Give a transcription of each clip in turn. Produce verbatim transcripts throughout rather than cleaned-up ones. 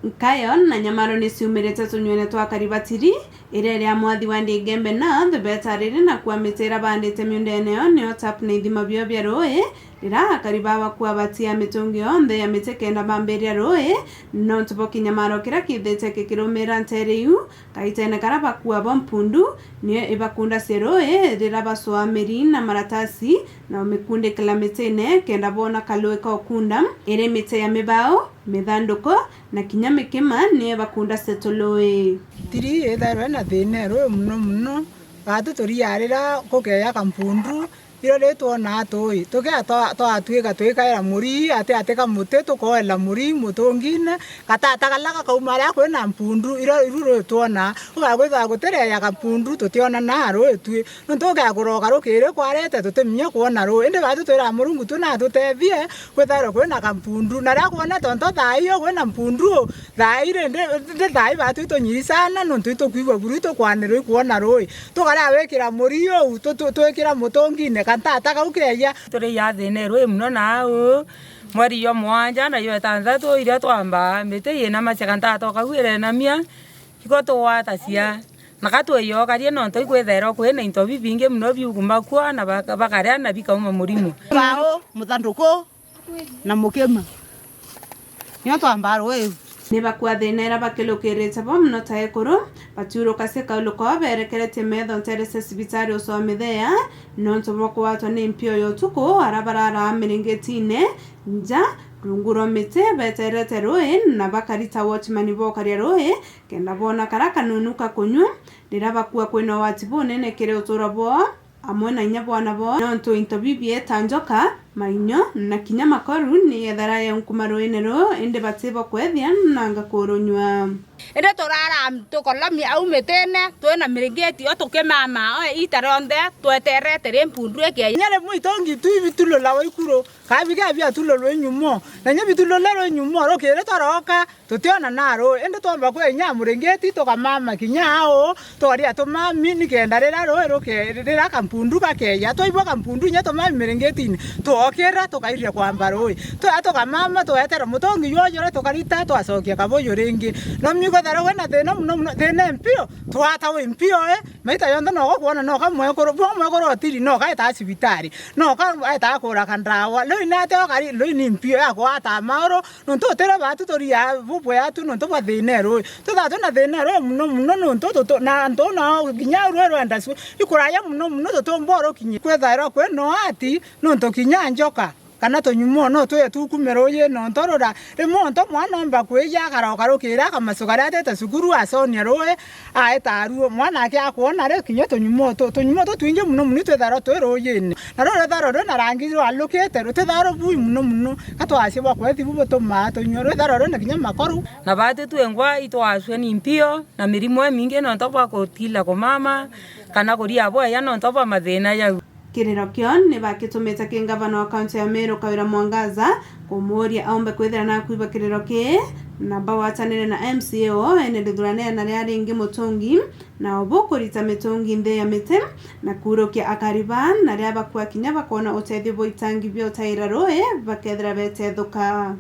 Nkayo na nyamaro ni ciumirite tunywene twa Karibatiri, iria iri a mwathi wa Ndigembe North, betarire na kua miti iria baandite miundene yo, nio tap na ithima bio bia ruui, riria akari ba bakua batia mitungi yonthe ya miti kenda bambiria ruui, nontu bwa kinyamaro kiria kithite gikirumira nteere iu. Kaitene karia bakua bo mpundu, nio ibakundacia ruui riria bacoa miri na maratasi na umikundikira mitine kenda boona karuui ka ukunda, iri miti ya mibao, mithanduku, na kinya mikima nio ibakundacia turuui. Tiri ithairwe na thina iruui muno muno, gatu turiarira kukeya kampundu, iro ri twonaa tuui, tukea twa-, twatuika twikaira muri ati ati ka muti, tukoera muri mutungine, gatata karia gakauma aria kwina mpundu, iro iru ruui twonaa. Ugakwithirwa gutireya kampundu tutionanaa ruui tui. Nontu ukeya kuroka rukiri kwarete, tutiminya kwona ruui. Indi baatu twiraga Murungu tu natutethie, kwithairwe kwina kampundu. Na riria kwonete onto thaa iyo kwina mpundu, thaa ii rindi, indi thaa ii baatu itunyiri sana, nontu itukwigua buru itukwanirwa ikwona ruui. Tukaria wikira muri uu, tu-, tu-, twikira mutungine, kantata kau keya. Turi ya thina iruui muno nau, mweri jwa mwanja na jwa itanthatu, iria twambaa miti yina macia kantata kau irenamia, iko tugwatacia. Na ka twiyokarie nontu ikwithairwa kwina into bibingi muno biukumakua na baka-, bakaria na bikauma murimo. Mbao, muthanduku, na mukima. Nio twambaa ruui. Ni bakua thina iria bakirukirite bo muno ta ekuru, batiuruka cikauluka o berekeretie metho nteere cia cibitari ucoa mitheea, nontu bwa kugwatwa ni mpio ya utuku, aria bararaa miringitine, nja, rungu rwa miti, beterete ruui, na bakarita watchman bokaria ruui, kenda boona karia kanunu ka kunyua, riria bakua kwina ugwati bunene kiri utuuro bwao, amwe na inya bwana bwao, nontu into bibieta njoka, mainyo, na kinya makoru ni yethera yaunkuma ruuine ruu, indi batibo kwethia nanga kurunyua. Indi turara tukolomia au mitine, twina miringiti yo tukimama, o iita rionthe, tweterete ri mpundu ikia. Kinya rimwe itongi tu ibitulula wa ikuru, kabiga biatululwa inyumo, na inya bitulule rwi nyumo, rukiri twaroka, tutiona na ruui, indi twomba kwinya muringiti, tukamama kinya au, tukaria tumami, nikenda riria ruui ruke-, riria kampundu gakeya, twaigua kampundu inya tumami miringitine, twokira, tukairia kwamba ruui. Twea tukamama, twetere mutungi jwojore, tukarita, twacokia kabuyu ringi. No miugo thero wina thina muno muno, thina mpio, twata wi mpio, eh, maita yonthe noka kwona, noka mwekuru, bwa mwekuru otiri, noka eta cibitari, noka eta kura kandawa. Riu ni atia okari, riu ni mpio ya kwata mauru, nontu utire batu turia bubwe atu nontu bwa thina ruui. Tuthaa twina thina ruui muno muno nontu tutu-, na antu na kinya ruui rwenda cu-, ikuraya muno muno tutumba urukinyia. Kwithairwa kwi no ati nontu kinya njoka kana tunyumo no twi tukume ruuji nontu rura rimwe onto mwana omba kwija akaroka rukiri akamacuka riria atete cukuru aconia ruui. Aeta aruo, mwana ake akwona ri, kinya tunyumo tu, tunyumo tutwingi muno muno twithairwa twi ruujine. Na ruu rwithairwa rwina rangi rwalukite, rutithairwa rubui muno muno, ka twacia bwa kwethi bu butumaa tunyua, rwithairwa rwina kinya makoru. Na baatu twengwa itwacua ni mpio, na mirimo imingi nontu bwa kutila kumama, kana kuria bweya nontu bwa mathina jau. Kiriro kio ni bakitumite ki ngavana wa kaunti ya Meru Kawira Mwangaza kumuuria aumbe kwithira nakuiba kiriro kii, na bagwatanire na M C A o ene rithuranira na ria ringi mutungi, na o bukurita mitungi nthi ya miti na kuurukia akari baa, na ria bakua kinya bakoona utethio bwa itangi bia utaira ruui bakethira betethuka.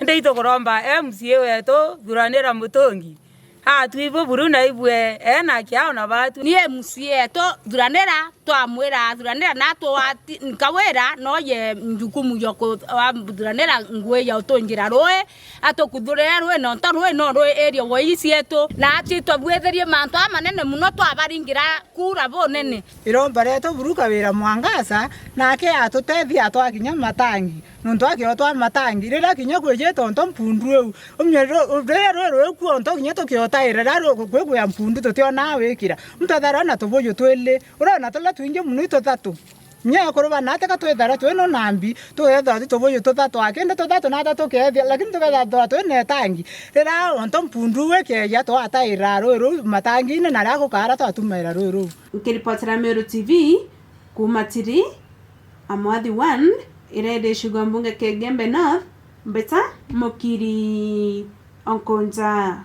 Indi itukuromba M C A wetu, thuranira mutungi. Atwi buburu na ibue, ena kiao na batu. Ni M C A etu, thuranira, twamwira athuranira, na atwati-, nkawira, noye njukumu ya ku-, athuranira ngui ya utunjira ruui, atukuthurire ruui, nontu ruui no ruui area wa ii cietu, na atwi twabwithirie mantu amanene muno, twabaringira kura bunene. Iromba rietu buru Kawira Mwangaza, nake atutethia atwakinya matangi. Nontu akiotwa matangi, riria kinya kwijite onto mpundu iu, umie ru-, riria rui rwikua onto kinya tukiota ira riria ru-, kwigwia mpundu tutionaa wikira. Muntu ethairwa na tubuyu twili, urona turia twingi muno ituthatu. Kinya ekuru bana ati ka twithara twino nambi, tugethairwa ti tubuyu tuthatu, akindi tuthatu na athatu tukeethia, lakini tugethairwa twina itangi. Riria onto mpundu iu ikeeja, twataira rui ruu matangine, na riria gukaara twatumaira rui ruu. Nkiripotera Meru T V, kuuma Tiri, Amwathi one, iria iri gicigo mbunge kia Igembe North, mbita Mukiri Onkonja.